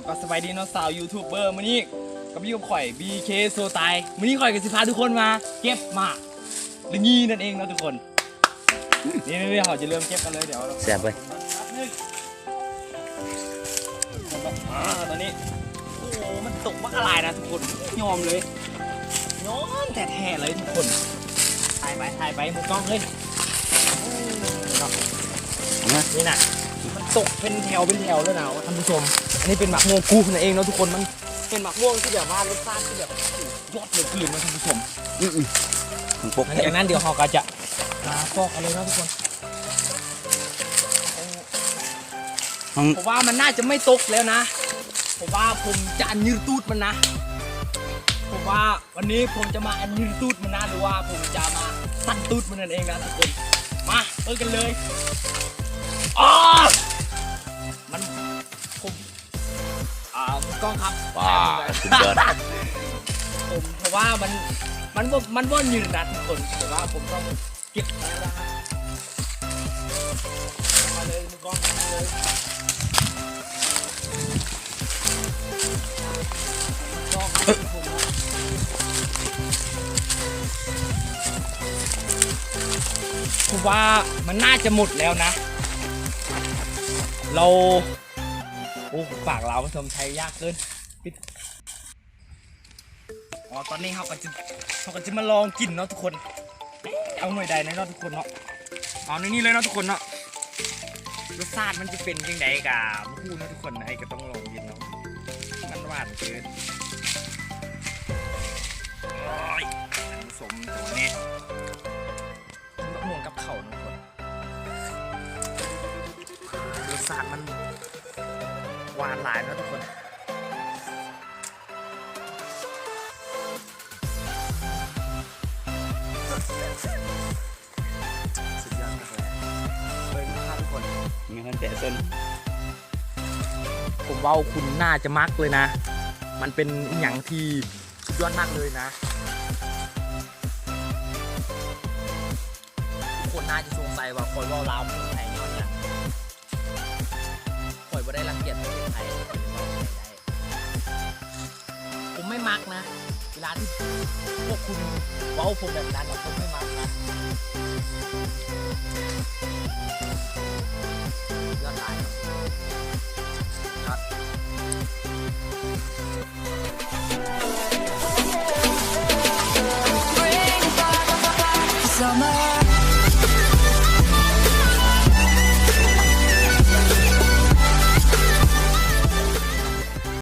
ກໍສະບາຍດີເນາະ ຊາວຢູທູບເບີ ມື້ນີ້ກໍຢູ່ກັບຂ້ອຍ ບີເຄ ໂຊຕາຍ. ມື້ນີ້ຂ້ອຍກໍຊິພາທຸກຄົນມາເກັບໝາກລະຢີນັ້ນເອງເນາະທຸກຄົນ. ນີ້ໆ ເຮົາຈະເລີ່ມເກັບກັນເລີຍ ດຽວ ແຊບເວີຍ. ອາ ຕອນນີ້ ໂອ້ ມັນຕົກບັກຫຼາຍນະທຸກຄົນ ຍອມເລີຍ ຍອມແທ້ໆເລີຍທຸກຄົນ. ຖ່າຍໄປ ຖ່າຍໄປ ໝູ່ກ້ອງເອີຍ. ນີ້ນະ ມັນຕົກເປັນແຖວເປັນແຖວເລີຍນະທ່ານຜູ້ຊົມ. ອັນນີ້ເປັນໝາກມ່ວງກູນັ້ນເອງເນາະທຸກຄົນ. ມັນເປັນໝາກມ່ວງທີ່ແບບວ່າລົດຊາດທີ່ແບບສຸດຍອດເຫຼືອເກີນເນາະທ່ານຜູ້ຊົມ. ອືມໆ ມັນປົກ ຫຼັງຈາກນັ້ນດຽວເຮົາກໍຈະມາປອກກັນເລີຍເນາະທຸກຄົນ. ເພາະວ່າມັນໜ້າຈະໄມ່ຕົກແລ້ວນະ ເພາະວ່າຜົມຈະອັນຍືດຕູດມັນນະ ເພາະວ່າ ວັນນີ້ຜົມຈະມາອັນຍືດຕູດມັນນະ ຫຼືວ່າຜົມຈະມາສັ້ນຕູດມັນນັ້ນເອງນະທຸກຄົນ. ມາເບິ່ງກັນເລີຍ. ອໍ ມັນ ຜົມ ອ່າ ໝູ່ກ້ອງຄັບ ວ້າ ສຸດຍອດ. ຜົມ ເພາະວ່າມັນ ມັນບໍ່ ມັນບໍ່ຍືດນະທຸກຄົນ ເພາະວ່າຜົມຕ້ອງເກັບໄວ້ລະ. ມາເລີຍໝູ່ກ້ອງ ມາເລີຍ. ເພາະວ່າມັນໜ້າຈະໝົດແລ້ວນະ ລາວ ໂອ້ ປາກລາວປະສົມໄທຍາກເກີນ. ອໍ ຕອນນີ້ເຮົາກໍຈະ ເຮົາກໍຈະມາລອງກິນເນາະທຸກຄົນ. ເອົາໜ່ວຍໃດເນາະທຸກຄົນເນາະ ເອົາໜ່ວຍນີ້ເລີຍເນາະທຸກຄົນເນາະ. ລົດຊາດມັນຈະເປັນຈັ່ງໃດກໍບໍ່ຮູ້ເນາະທຸກຄົນ ໄອ້ກໍຕ້ອງລອງກິນເນາະ. ມັນຫວານເກີນ. ໂອ້ຍ ມັນສົມຕົວນີ້ ກິນບັກມ່ວງກັບເຂົ້າເນາະທຸກຄົນ. ລົດຊາດມັນຫວານຫຼາຍເນາະທຸກຄົນ. ສຸດຍອດມາກເລີຍ ເບິ່ງພາບທຸກຄົນ. ມີຄົນແຕະຊົນ ຜົມເວົ້າຄຸນໜ້າຈະມັກເລີຍນະ ມັນເປັນອີ່ຫຍັງທີ່ສຸດຍອດມາກເລີຍນະ. ທຸກຄົນໜ້າຈະສົງໄສວ່າຂ້ອຍເວົ້າລາວບໍ່ເປັນໄທຍ້ອນຫຍັງ. ຂ້ອຍບໍ່ໄດ້ລັງກຽດປະເທດໄທ ຂ້ອຍເວົ້າໄທໄດ້. ຜົມໄມ່ມັກນະ ເວລາທີ່ພວກຄຸນເວົ້າຜົມແບບນັ້ນນະ ຜົມໄມ່ມັກນະ. ຍອດຫຼາຍເນາະ ຍອດ. Summer